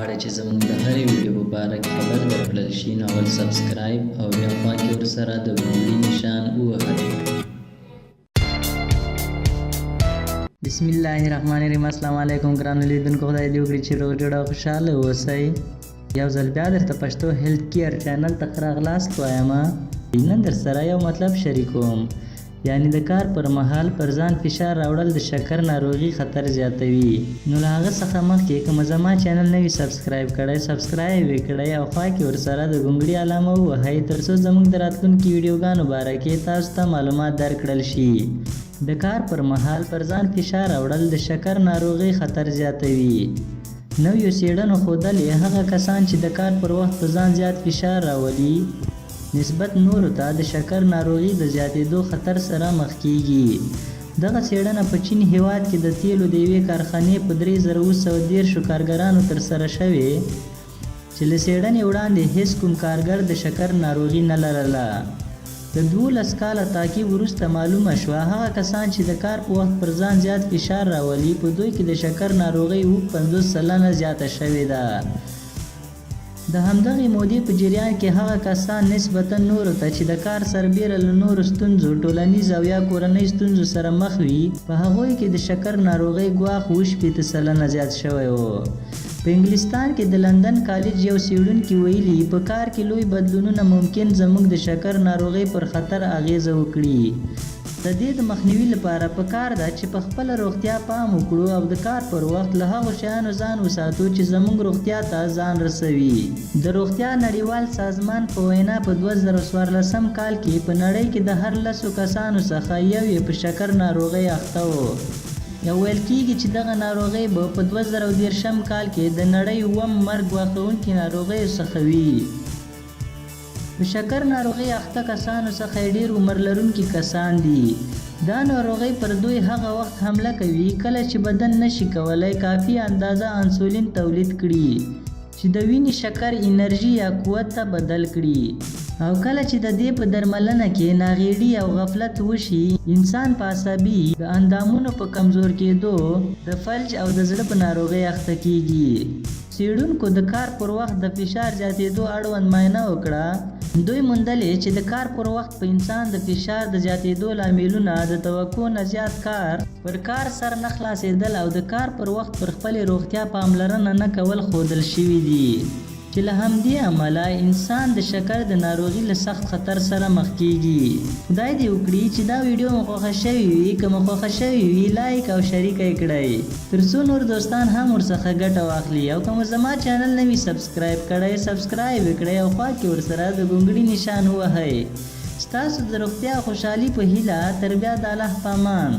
غواړئ چې زموږ د هرې ویډیو په باره کې خبر درکړل شي نو اول سبسکرایب او بیا خوا کې ورسره د ګونګړي نشان ووهئ. بسم الله الرحمن الرحیم. السلام علیکم ګرانو لیدونکو، خدای دې وکړي چې روغ جوړ او خوشحاله اوسئ. یو ځل بیا درته پښتو هیلت کیر چینل ته ښه راغلاست وایم. نن درسره یو مطلب شریکوم، یعنی د کار پر مهال پر ځان فشار راوړل د شکر ناروغي خطر زیاتوي. نو له هغه څخه مخکې که مو زما چینل نه وي سبسکرایب کړی، سبسکرایب یې کړئ او خوا کې ورسره د ګونګړي علامه ووهئ ترڅو زموږ د راتلونکي ویډیوګانو باره کې تاسو ته معلومات درکړل شي. د کار پر مهال پر ځان فشار راوړل د شکر ناروغي خطر زیاتوي. نویو څېړنو ښودلې، هغه کسان چې د کار پر وخت په ځان زیات فشار راولي، نسبت نورو ته د شکر ناروغي د زیاتېدو خطر سره مخ کېږي. دغه څېړنه په چین هېواد کې د تېلو د یوې کارخانې په 3730 کارګرانو ترسره شوې چې له څېړنې وړاندې هېڅ کوم کارګر د شکر ناروغي نه لرله. د 12 کاله تعقیب وروسته معلومه شوه، هغه کسان چې د کار په وخت پر ځان زیات فشار راولي، په دوی کې د شکر ناروغي 57% زیاته شوې ده. د همدغې مودې په جریان کې هغه کسان نسبتاً نورو ته چې د کار سربېره له نورو ستونزو، ټولنیز او یا کورنۍ ستونزو سره مخ وي، په هغوی کې د شکر ناروغۍ ګواښ 67% زیات شوی و. په انګلستان کې د لندن کالج یو څېړونکي ویلي، په کار کې لوی بدلونونه ممکن زموږ د شکر ناروغۍ پر خطر اغېزه وکړي. د دې د مخنیوي لپاره په کار ده چې په خپله روغتیا پام وکړو او د کار پر وخت له هغو شیانو ځان وساتو چې زموږ روغتیا ته ځان رسوي. د روغتیا نړیوال سازمان په وینا په 2014 کال کې په نړۍ کې د هر لسو کسانو څخه یو یې په شکر ناروغۍ اخته و. او ویل کیږي چې دغه ناروغۍ به په 2030 کال کې د نړۍ اووم مرګ ګواښوونکي ناروغیو څخه وي. په شکر ناروغۍ اخته کسانو څخه یې ډېر عمر لرونکي کسان دي. دا ناروغۍ پر دوی هغه وخت حمله کوي کله چې بدن نه شي کولای کافي اندازه انسولین تولید کړي چې د وینې شکر انرژي یا قوت ته بدل کړي. او کله چې د دې په درملنه کې ناغېړي او غفلت وشي، انسان په عصبي، د اندامونو په کمزور کېدو، د فلج او د زړه په ناروغۍ اخته کېږي. څېړونکو د کار پر وخت د فشار زیاتېدو اړوند معاینه وکړه. دوی موندلې چې د کار پر وخت په انسان د فشار د زیاتېدو لاملونه د توقع نه زیات کار، پر کار سر نه خلاصېدل او د کار پر وخت پر خپلې روغتیا پاملرنه نه کول ښودل شوي دي. چې له همدې امله انسان د شکر د ناروغي له سخت خطر سره مخ کیږي. خدای دې وکړي چې دا ویډیو مو خوښه شوې وي، که مو خوښه شوې وي لایک او شریکه یې کړئ تر څو نور دوستان هم ورڅخه ګټه واخلي او که مو زما چینل نه وي سبسکرایب کړی سبسکرایب یې کړئ او خوا کې ورسره د ګونګړي نشان ووهئ. ستاسو د روغتیا او خوشحالي په هیله تر بیا د الله په امان.